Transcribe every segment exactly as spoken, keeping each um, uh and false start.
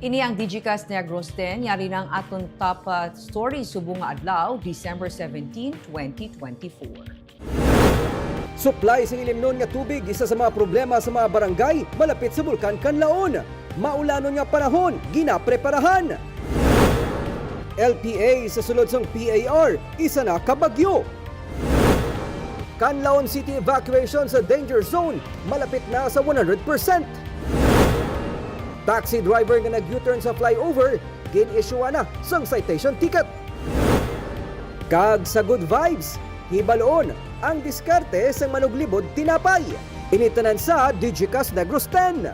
Ini ang Digicast Negros ten, yari na ang aton top, ah, story subong nga adlaw, December seventeen, twenty twenty-four. Supply sang ilimnon nga tubig, isa sa mga problema sa mga barangay malapit sa Bulkan Kanlaon. Maulanon nga panahon, ginapreparahan. L P A sa sulod sang P A R, isa na ka bagyo. Kanlaon City evacuation sa danger zone, malapit na sa one hundred percent. Taxi driver nga nag-U-turn sa flyover, gin-issuean na sang citation ticket. Kag sa good vibes, hibalon ang diskarte sang manuglibod tinapay. Ini tanan sa Digicast Negros ten.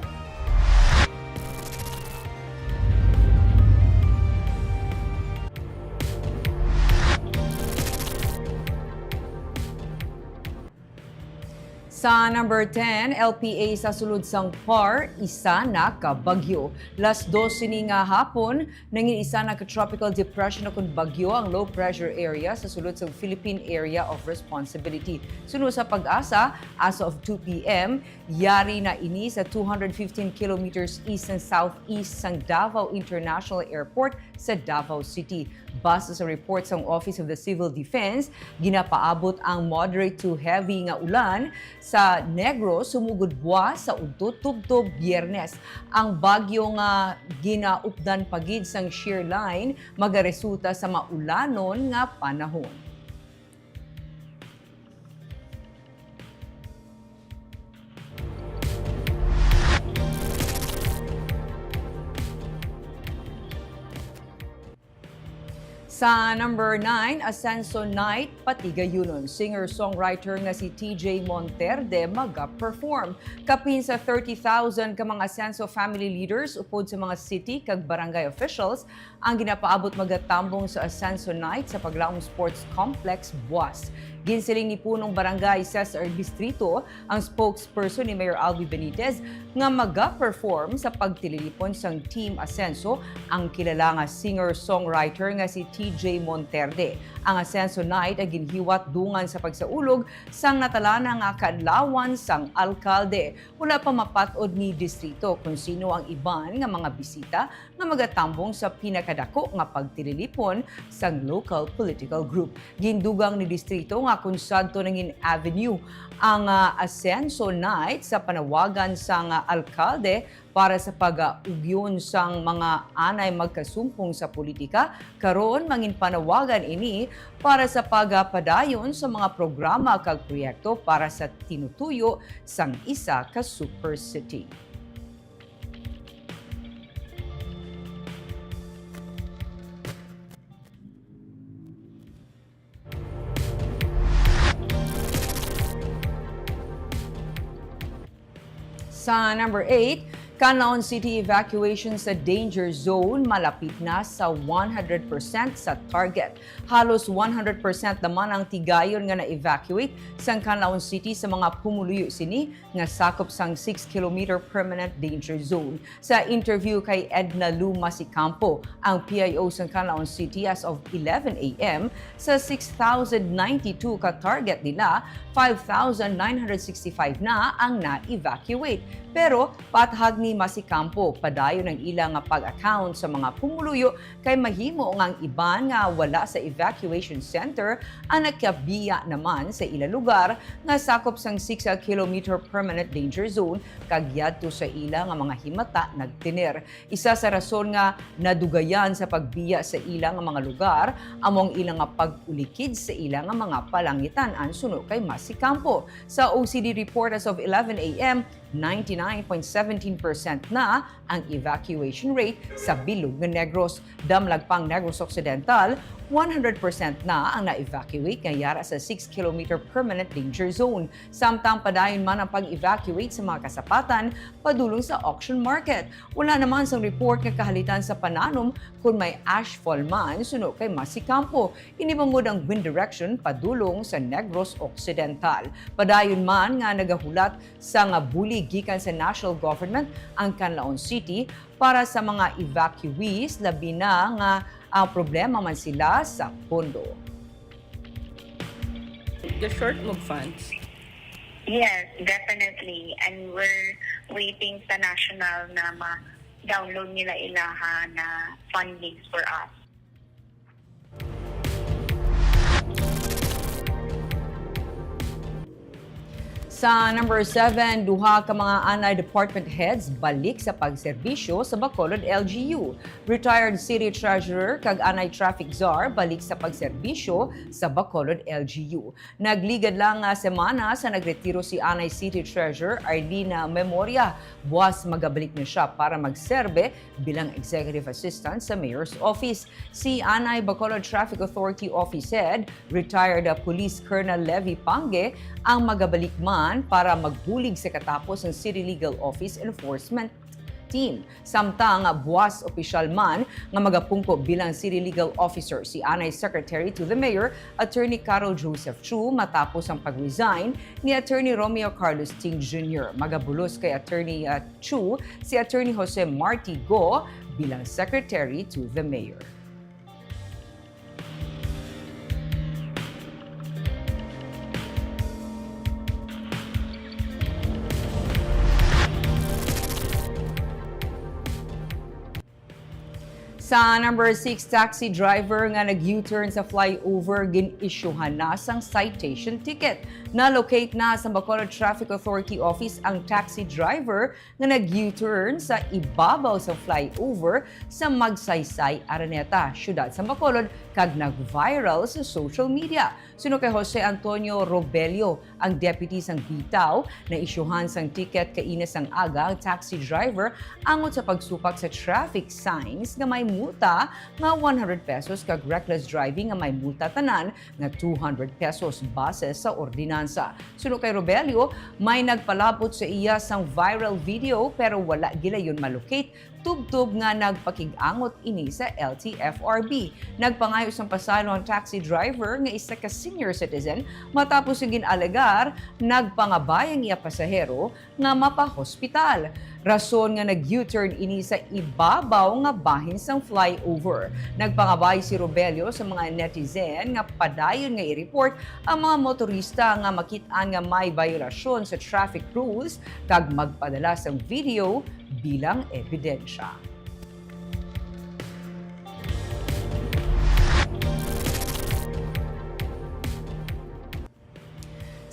Sa number ten, L P A sa sulod sang PAR, isa na ka bagyo. Las dos sini nga hapon, nangin isa na ka tropical depression ukon bagyo ang low pressure area sa sulod sang Philippine Area of Responsibility. Suno sa PAGASA, as of two P M, yari na ini sa two hundred fifteen kilometers east sang southeast sang Davao International Airport sa Davao City. Base sa report sang Office of the Civil Defense, ginapaabot ang moderate to heavy nga ulan sa Negros sumugod buwas sa udto tubtob Biyernes. Ang bagyo nga ginaupdan pa gid sang shear line magaresulta sa maulanon nga panahon. Sa number nine, Asenso Night, patigayunon. Singer-songwriter nga si T J Monterde maga-perform. Kapin sa thirty thousand ka mga Asenso family leaders upod sa mga city kag barangay officials ang ginapaabot magatambong sa Asenso Night sa Paglaom Sports Complex, Buas. Ginsiling ni Punong Barangay Cesar Bistrito, ang spokesperson ni Mayor Albi Benitez, nga maga-perform sa pagtililipon sang Team Asenso ang kilala nga singer-songwriter nga si T J Monterde. Ang Asenso Night ay ginhiwat dungan sa pagsaulog sang natalana nga kaadlawan sang alkalde. Wala pa mapat-od ni distrito kon sino ang iban nga mga bisita nga magatambong sa pinakadako nga pagtililipon sang local political group. Gindugang ni distrito nga kon sadto nangin avenue ang, ah, Asenso Night sa panawagan sang, ah, alkalde para sa pag-ugyon sang mga anay magkasumpong sa politika, karon mangin panawagan ini para sa pagapadayon sa mga programa kag proyekto para sa tinutuyo sang isa ka super city. Sa number eight, Canlaon City evacuation sa danger zone malapit na sa one hundred percent sa target. Halos one hundred percent naman ang tigayon nga na-evacuate sang Canlaon City sa mga pumuluyo sini nga sakop sang six kilometer permanent danger zone. Sa interview kay Edna Lou Masicampo, ang P I O sang Canlaon City, as of eleven A M, sa six thousand ninety-two ka target nila, five thousand nine hundred sixty-five na ang na-evacuate. Pero, pathag ni Masicampo, padayon ang ila nga pag-account sa mga pumuluyo kay mahimo nga ang iban nga wala sa evacuation center ang nakabiya naman sa ila lugar nga sakop sang six kilometer permanent danger zone kag yadto sa ila nga mga himata nagtener. Isa sa rason nga nadugayan sa pagbiya sa ila nga mga lugar amo ang ila nga pag-ulikid sa ila nga mga palangitan-an, suno kay Masicampo. Sa O C D report as of eleven A M, ninety-nine point seventeen percent na ang evacuation rate sa bilog nga Negros. Damlag pang Negros Occidental, one hundred percent na ang na-evacuate nga yara sa six kilometer permanent danger zone. Samtang padayon man ang pag-evacuate sa mga kasapatan padulong sa auction market. Wala naman sang report nga kahalitan sa pananom kon may ashfall man, suno kay Masicampo. Ini bangod ang wind direction padulong sa Negros Occidental. Padayon man nga nagahulat sang bulig gikan sa national government ang Canlaon City para sa mga evacuees, labi na nga ang problema man sila sa pondo. Ga-short mo funds? Yes, definitely. And we're waiting sa national na ma- download nila ilaha na fundings for us. Sa number seven, duha ka mga anay department heads balik sa pagserbisyo sa Bacolod L G U. Retired City Treasurer kag anay traffic czar balik sa pagserbisyo sa Bacolod L G U. Nagligad lang nga semana sa nagretiro si anay City Treasurer Arlene Memoria. Buas magabalik na siya para magserbe bilang executive assistant sa mayor's office. Si anay Bacolod Traffic Authority Office Head, retired Police Colonel Levy Pange, ang magabalik man para magbulig sa katapos ang City Legal Office Enforcement Team. Samtang buas opisyal man nga magapungko bilang City Legal Officer si anay Secretary to the Mayor, Attorney Carol Joseph Chu, matapos ang pag-resign ni Attorney Romeo Carlos Ting Junior. Magabulos kay Attorney, uh, Chu si Attorney Jose Marti Go bilang Secretary to the Mayor. Sa number six, taxi driver nga nag-U-turn sa flyover gin-isyuhan na sang citation ticket. Na-locate na sa Bacolod Traffic Authority Office ang taxi driver nga nag-U-turn sa ibabaw sa flyover sa Magsaysay, Araneta, siyudad sa Bacolod, kag nag-viral sa social media. Suno kay Jose Antonio Robelio, ang deputy sang bitaw, naisyuhan sang ticket kaina sang aga ang taxi driver angot sa pagsupak sa traffic signs nga may multa nga one hundred pesos kag reckless driving nga may multa tanan nga two hundred pesos base sa ordinansa. Suno kay Robelio, may nagpalabot sa iya sang viral video pero wala gilayon malocate tubtob nga nagpakig-angot ini sa L T F R B. Nagpangayo sang pasalo ang taxi driver nga isa ka senior citizen matapos nga gin-alegar nagpangabay ang iya pasahero nga mapahospital. Rason nga nag-U-turn ini sa ibabaw nga bahin sang flyover. Nagpangabay si Robelio sa mga netizen nga padayon nga i-report ang mga motorista nga makit-an nga may bayolasyon sa traffic rules kag magpadala sang video bilang ebidensya.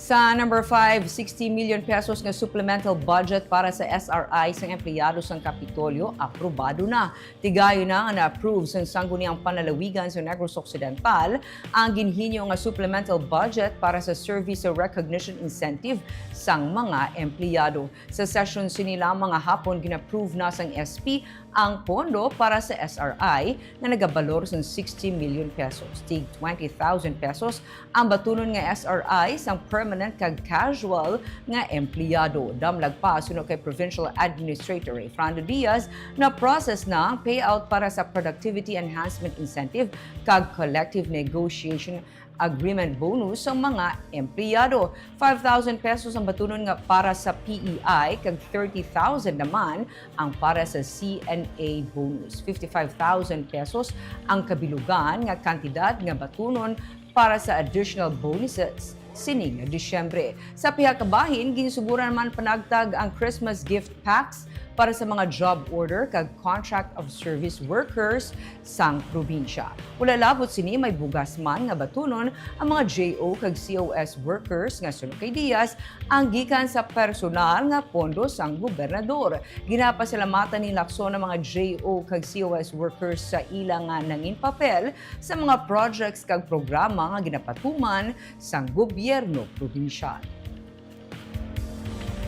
Sa number five, sixty million pesos nga supplemental budget para sa S R I sang empleyado sang Kapitolyo aprobado na. Tigayon na nga na-approve sang Sangguniang Panlalawigan sa Negros Occidental ang ginhinyo nga supplemental budget para sa service recognition incentive sang mga empleyado. Sa session sini lamang nga hapon, gin-approve na sang S P ang pondo para sa S R I nga nagabalor sang sixty million pesos. Tig twenty thousand pesos ang batunon nga S R I sang permanent kag casual nga empleyado. Damlag pa, suno kay Provincial Administrator Rayfrando Diaz, na-process na ang payout para sa Productivity Enhancement Incentive kag Collective Negotiation Agreement bonus sa mga empleyado. Five thousand pesos ang batunon nga para sa P E I kag thirty thousand naman ang para sa C N A bonus. Fifty-five thousand pesos ang kabilugan nga kantidad nga batunon para sa additional bonuses sining Disyembre. Sa pihak bahin, ginsuguran man panagtag ang Christmas gift packs para sa mga job order kag contract of service workers sang probinsya. Wala labot sini, may bugas man nga batunon ang mga J O kag C O S workers nga suno kay Diaz ang gikan sa personal nga pondo sang gobernador. Ginapasalamatan ni Lacson ang mga J O kag C O S workers sa ila nga nangin papel sa mga projects kag programa nga ginapatuman sang gobyerno probinsyal.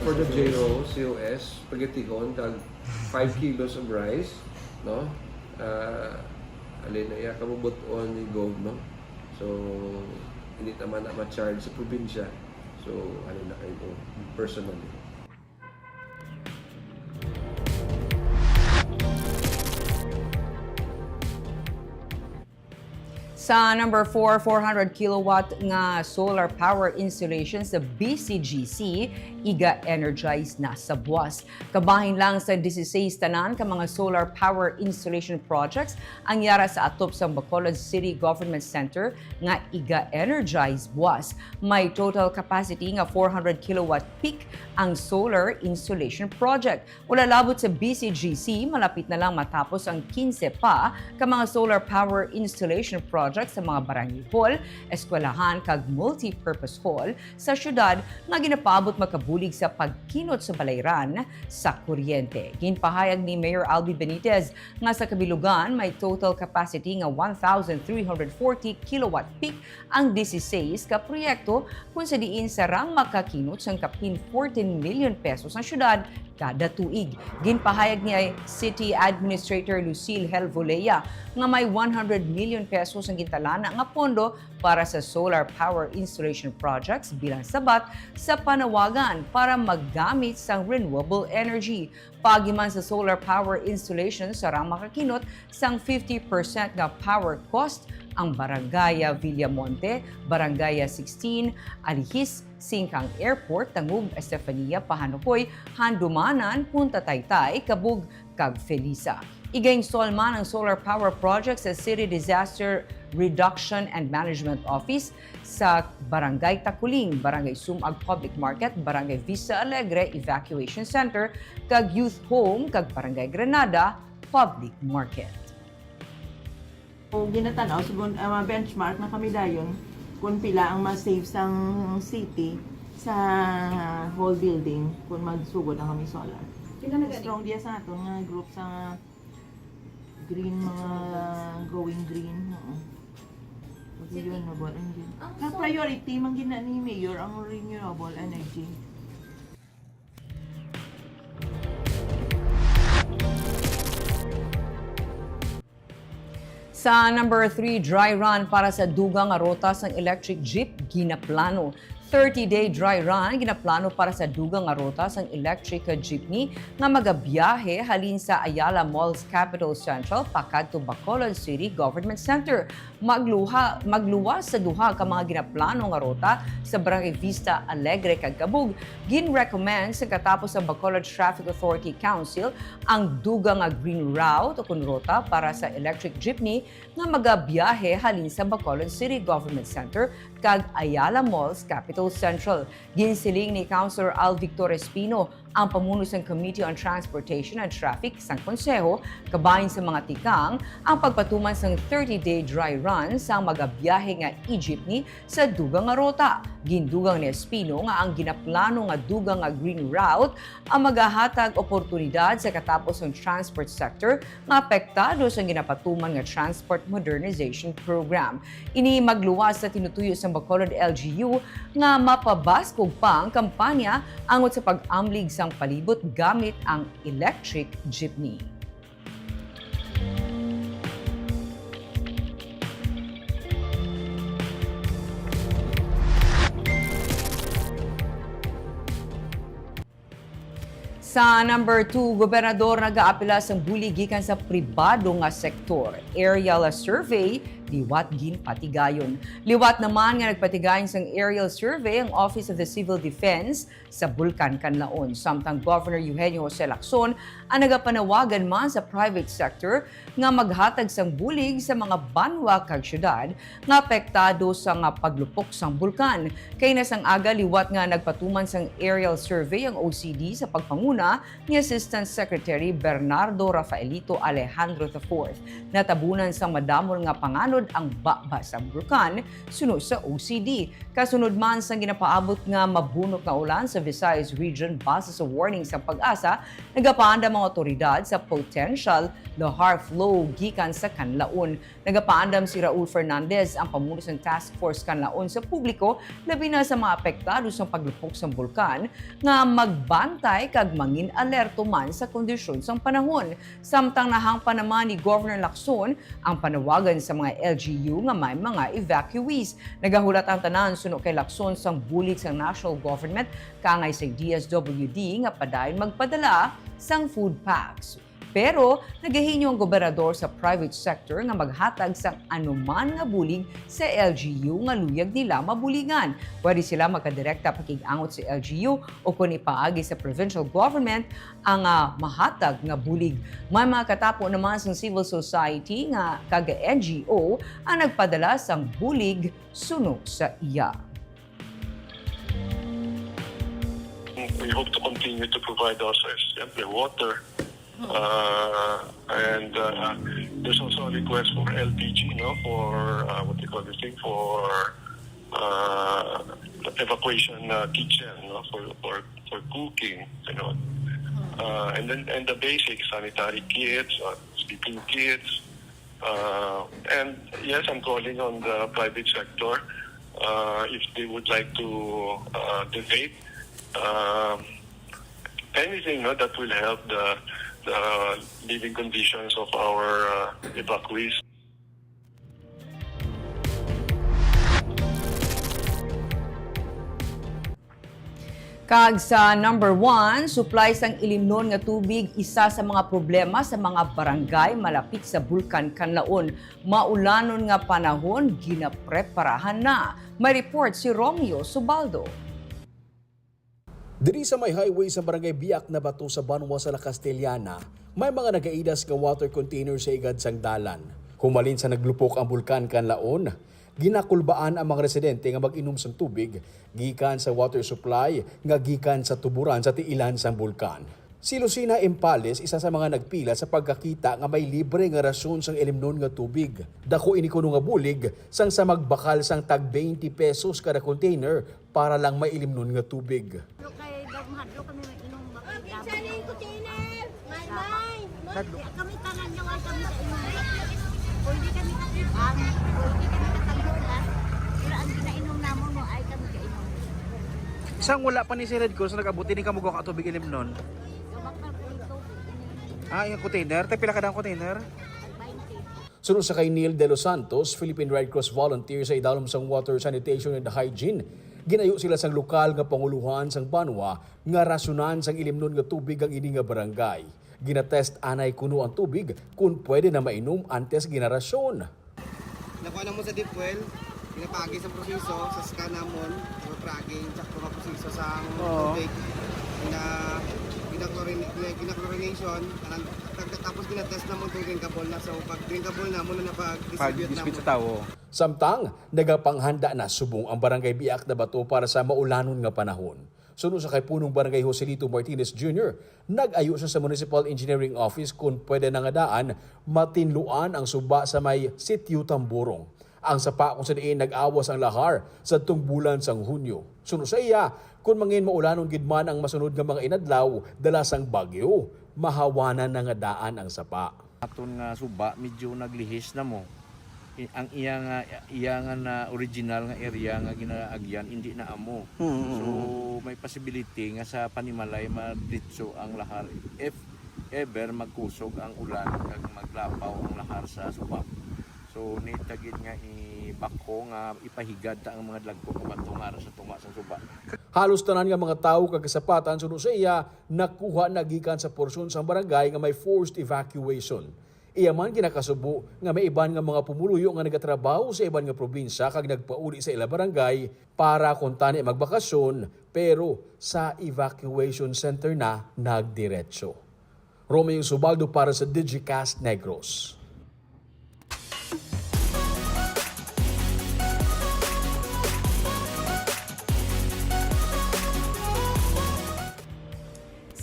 For the J O, C O S, spaghettihon kag five kilos of rice, no? Ah, alin na iya kabubot-on ni Gov, no? So, hindi naman na ma-charge sa probinsya. So, ano na kayo, personally. Sa number four, four hundred kilowatt nga solar power installation sa B C G C, iga energize na sa Buas. Kabahin lang sa dieciséis tanan ka mga solar power installation projects ang yara sa atop sang Bacolod City Government Center nga iga energize Buas. May total capacity nga four hundred kilowatt peak ang solar installation project. Wala labot sa B C G C, malapit na lang matapos ang kinse pa ka mga solar power installation project sa mga barangay hall, eskwelahan, kag multi-purpose hall sa syudad nga ginapaabot makabulig sa pagkinot sa balayran sa kuryente. Ginpahayag ni Mayor Albee Benitez nga sa kabilugan may total capacity nga one thousand three hundred forty kilowatt peak ang dieciséis ka proyekto, kun sa diin sarang makakinot sang kapin fourteen million pesos ang syudad kada tuig. Ginpahayag ni City Administrator Lucille Helvolea nga may one hundred million pesos ang gintalana nga pondo para sa solar power installation projects bilang sabat sa panawagan para maggamit sang renewable energy. Paagi man sa solar power installation, sarang makakinot sang fifty percent nga power cost ang Barangay Villamonte, Barangay sixteen, Alihis, Singkang Airport, Taguig, Estefania, Pahanukoy, Handumanan, Punta Taytay, Cabug, kag Felisa. Iga-install man ang solar power project sa City Disaster Reduction and Management Office sa Barangay Taculing, Barangay Sumag Public Market, Barangay Vista Alegre Evacuation Center, kag Youth Home kag Barangay Granada Public Market. O ginatan-aw, subong, ah, benchmark na kami dayon kung pila ang ma-save sang city sa whole building kung magsugod na kami solar. Pila na gani? Strong diya sa aton nga group sa green, mga going green. Oo. Renewable energy. Ang Na sol- priority man gina ni Mayor ang renewable energy. Sa number three, dry run para sa dugang nga ruta sang electric jeep ginaplano. Thirty-day dry run ginaplano para sa dugang nga ruta sang electric jeepney nga magabiyahe halin sa Ayala Malls Capitol Central pakadto Bacolod City Government Center. Magluha, magluwas sa duha ka mga ginaplano nga ruta sa Barangay Vista Alegre kag Cabug. Gin-recommend sa katapos sa Bacolod Traffic Authority Council ang dugang nga green route o kun ruta para sa electric jeepney nga magabiyahe halin sa Bacolod City Government Center kag Ayala Malls Capitol Central. Ginsiling ni Councilor Al Victor Espino, ang pamuno sang Committee on Transportation and Traffic sang Konseho, kabahin sa mga tikang ang pagpatuman sang thirty-day dry run sang magabiyahe nga e-jeepney sa dugang nga ruta. Gindugang ni Espino nga ang ginaplano nga dugang nga green route ang magahatag oportunidad sa katapos sang transport sector nga apektado sang ginapatuman nga Transport Modernization Program. Ini magluwas sa tinutuyo sang Bacolod L G U nga mapabaskog pa ang kampanya angot sa pag-amlig sang palibot gamit ang electric jeepney. Sa number two, gobernador nagaapila sang bulig gikan sa pribado nga sektor. Aerial survey, liwat ginpatigayon. Liwat naman nga nagpatigayon sang aerial survey ang Office of the Civil Defense sa Bulkan, Canlaon. Samtang Governor Eugenio Jose Lacson ang nagapanawagan man sa private sector nga maghatag sang bulig sa mga banwa kag syudad nga apektado sa nga paglupok sang bulkan. Kay nasang aga liwat nga nagpatuman sang aerial survey ang O C D sa pagpanguna ni Assistant Secretary Bernardo Rafaelito Alejandro the fourth. Natabunan sang madamol nga panganod ang baba sang bulkan, suno sa O C D. Kasunod man sang ginapaabot nga mabunok nga ulan sa Visayas Region base sa warning sang PAGASA, nagapaandam ang awtoridad sa potential lahar flow gikan sa Canlaon. Nagapaandam si Raul Fernandez, ang pamuno sang Task Force Canlaon, sa publiko, labi na sa mga apektado sang paglupok sang bulkan, nga magbantay kag mangin-alerto man sa kondisyon sang panahon. Samtang nahangpan naman ni Governor Lacson ang panawagan sa mga L G U nga may mga evacuees. Nagahulat ang tanan suno kay Lacson sang bulig sang national government, kaangay sang D S W D nga padayon magpadala sang food packs. Pero nagahingyo ang gobernador sa private sector nga maghatag sang anuman nga bulig sa L G U nga luyag nila mabuligan. Pwede sila magkadirekta pakig-angot sa L G U o kon ipaagi sa provincial government ang, ah, mahatag nga bulig. May mga katapo naman sang civil society nga kag N G O ang nagpadala sang bulig suno sa iya. Ang We hope to continue to provide also, siyempre, water. Uh, and uh, there's also a request for L P G, no, for uh, what do you call this thing, for uh, evacuation uh, kitchen, no, for, for for cooking, you know. Uh, and then and the basic sanitary kits, uh, sleeping kits, uh, and yes, I'm calling on the private sector uh, if they would like to uh, donate uh, anything, no, that will help the, the living conditions of our uh, evacuees. Kag sa number one, supply sang ilimnon nga tubig, isa sa mga problema sa mga barangay malapit sa Bulkan Kanlaon. Maulanon nga panahon, ginapreparahan na. May report si Romeo Subaldo. Diri sa may highway sa Barangay Biak na Bato sa Banwa sa La Castellana, may mga nagaidas nga water container sa igad sang dalan. Humalin sa naglupok ang Bulkan Kanlaon, ginakulbaan ang mga residente nga mag-inom sang tubig gikan sa water supply nga gikan sa tuburan sa tiilan sang bulkan. Si Lucina Impales, isa sa mga nagpila sa pagkakita nga may libre nga rasyon sang ilimnon nga tubig. Dako ini kuno nga bulig sang sa magbakal sang tag twenty pesos kada container para lang may ilimnon nga tubig. Pero kay daw mahadlok kami mag-inom ba kay Pinsan dapat yung container! May, may! Kami tanan nga wala kami sa inom. Pwede kami kapitan, pwede kami katanggulan. Pero ang ginainom namon mo ay kami kainom. Sang wala pa ni si Red Cross nag-abot, hindi ka magawa ka tubig ilimnon. Gabak na po ito. Ah, yung container? Tay pila ka dang container? Suno sa kay Neil De Los Santos, Philippine Red Cross volunteer sa idalom sang Water, Sanitation and Hygiene, ginayo sila sang lokal nga panguluhan sang banwa nga rasunan sang ilimnon nga tubig ang ini nga barangay. Ginatest anay kuno ang tubig kun pwede na mainom antes ginarasyon. Nakuha na mo sa deep well, ginapaagi sa proseso, sa scan namon, ginapaagi, sakto nga proseso sa Oo. tubig. Gina, gina-chlorin-, gina-, gina-chlorination, kanang, tag-, tapos ginatest namon kung drinkable na. So, pag drinkable na, muna na pag-distribute Pag-dispute namon. Sa tawo. Samtang, nagapanghanda na subong ang Barangay Biak na Bato para sa maulanon nga panahon. Suno sa kay Punong Barangay Joselito Martinez Junior, nag-ayo siya sa Municipal Engineering Office kun pwede na nga daan matinluan ang suba sa may Sitio Tamborong. Ang sapa kung sa diin nag-awas ang lahar sa tungbulan sang Hunyo. Suno sa iya, kun mangin maulanon gid man ang masunod nga mga inadlaw dala sang bagyo, mahawanan na nga daan ang sapa. Aton nga suba medyo naglihis na mo. I- ang iya nga iya nga na original nga area nga ginaagyan hindi na amo. Mm, mm, So mm. may possibility nga sa panimalay madritso ang lahar if ever magkusog ang ulan kag maglapaw ang lahar sa suba. So nitagid nga ibako nga ipahigad ta ang mga dagko nga bato nga ara sa tunga sa suba. Halos tanan nga mga tawo kag kasapatan suno sa iya nakuha na gikan sa porsyon sang barangay nga may forced evacuation. Iya man ginakasubo nga may iban nga mga pumuluyo nga nagatrabaho sa iban nga probinsya kag nagpauli sa ila barangay para kuntani magbakasyon, pero sa evacuation center na nagdiretso. Romeo Subaldo para sa Digicast Negros.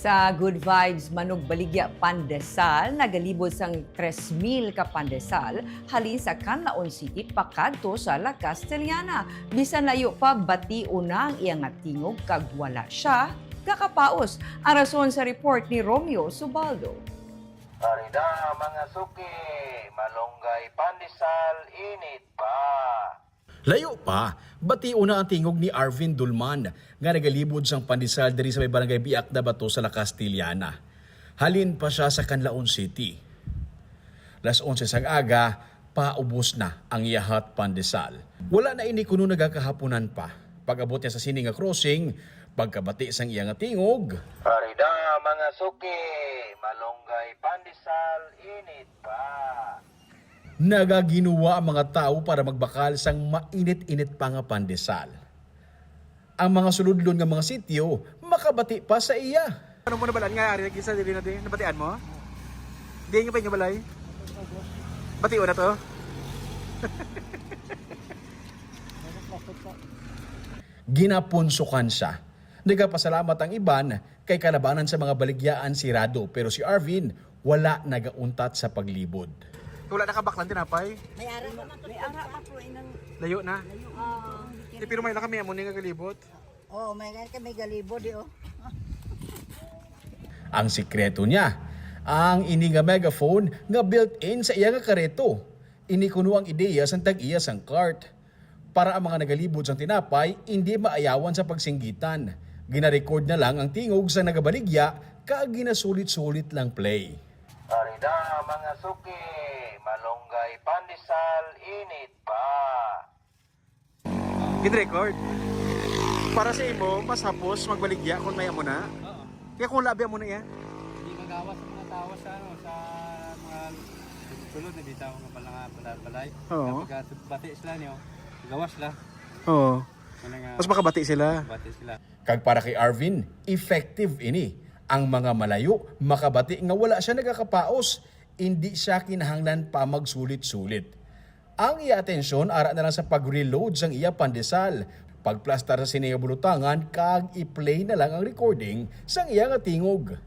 Sa Good Vibes Manugbaligya Pandesal, nagalibot sang tres mil ka pandesal halin sa Canlaon City pakadto sa La Castellana. Bisan layo pa, bation na ang iya nga tingog kag wala sia gakapaos. Ang rason sa report ni Romeo Subaldo. Arida, mga suki, malunggay pandesal, init pa. Layo pa, bation na ang tingog ni Arvin Dulman nga nagalibot sang pandesal diri sa may barangay Biak na Bato sa La Castellana. Halin pa sia sa Canlaon City. Las onse sang aga, paubos na ang iya hot pandesal. Wala na ini kuno nagakahaponan pa. Pag-abot niya sa sini nga crossing, pagkabati sang iya nga tingog. Arida, mga suki, malunggay pandesal, init pa. Nagaginuwa ang mga tawo para magbakal sang mainit-init pa nga pandesal. Ang mga suludlon nga mga sityo makabati pa sa iya. Ano mo nabalaan nga ari lagi sa dili na di? Nabatian mo? Di nga pa inyo balay? Bati na to? Ginapunsukan siya Nagapasalamat ang iban kay kalabanan sa mga baligyaan sirado, pero si Arvin wala nagauntat sa paglibod. Wala nakabaklan tinapay? May ara pa, may ara pa po inang Layo na. Eh, pero may lang kami amo ni nga galibot. Oh, may nga kami galibod di oh. Ang sikreto niya, ang ini nga megaphone nga built-in sa iya nga kareto. Ini kuno ang ideya sang tag-iya sang cart. Para ang mga nagalibod sang tinapay, hindi maayawan sa pagsinggitan. Ginarecord na lang ang tingog sa nagabaligya kag ginasulit-sulit lang play. Arida, mga suki, malunggay pandesal, init pa. Gin-record. Para sa imo, mas hapos magbaligya kung may amo na. Oo. Kaya kung labi amo na iya. Hindi magawas ang mga tao sa ano, sa mga sulod na bitaw nga pala nga pala balay. Oo. Kapag bati sila niyo, gawas sila. Oo. Ano nga, Mas makabati sila. bati sila. Kag para kay Arvin, effective ini. Ang mga malayo makabati nga wala siya nagakapaos, hindi siya kinahanglan pa magsulit-sulit. Ang iya atensyon ara na lang sa pag-reload sang iya pandesal, pagplastar sa sini nga bulutangan kag i-play na lang ang recording sang iya nga tingog.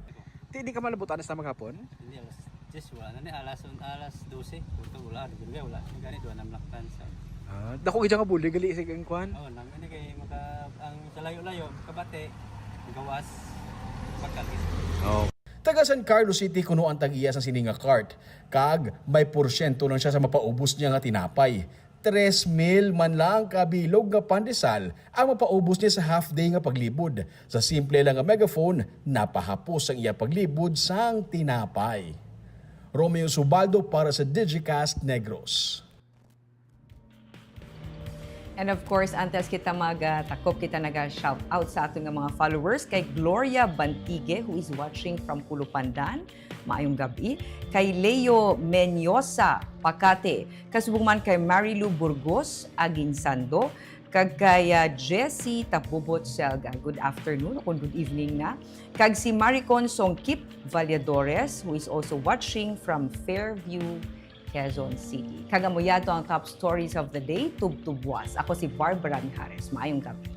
Ti di ka malabutan sa maghapon? Hindi, alas diyes, wala na ni, alas, alas dose. Puto, wala, di ba, wala. Ang gani, doon ang laktan sa... Ah, dako gid nga buli gali sa ang kwan. Oh, nang ini kay maka, ang sa layo-layo, kabati, gawas, pagkalis. Taga San Carlos City kuno ang tag-iya sa sini nga cart, kag may porsyento lang siya sa mapaubos niya nga tinapay. Tres mil man lang kabilog nga pandesal ang mapaubos niya sa half day nga paglibod. Sa simple lang nga megaphone, napahapos ang iya paglibod sang tinapay. Romeo Subaldo para sa Digicast Negros. And of course, antes kita magtakop, kita naga-shout out sa aton nga mga followers, kay Gloria Bantigue, who is watching from Culupandan, maayong gab-i, kay Leo Menyosa Pacate, kasubong man kay Marilu Burgos Aguinsando, kag kay ah, Jessie Tapubot Selga, good afternoon o kung good evening na, kag si Maricon Songkip Valladores, who is also watching from Fairview, Quezon City. Kag amo yato ang top stories of the day, tubtubwas. Ako si Barbara Mijares. Maayong gabi.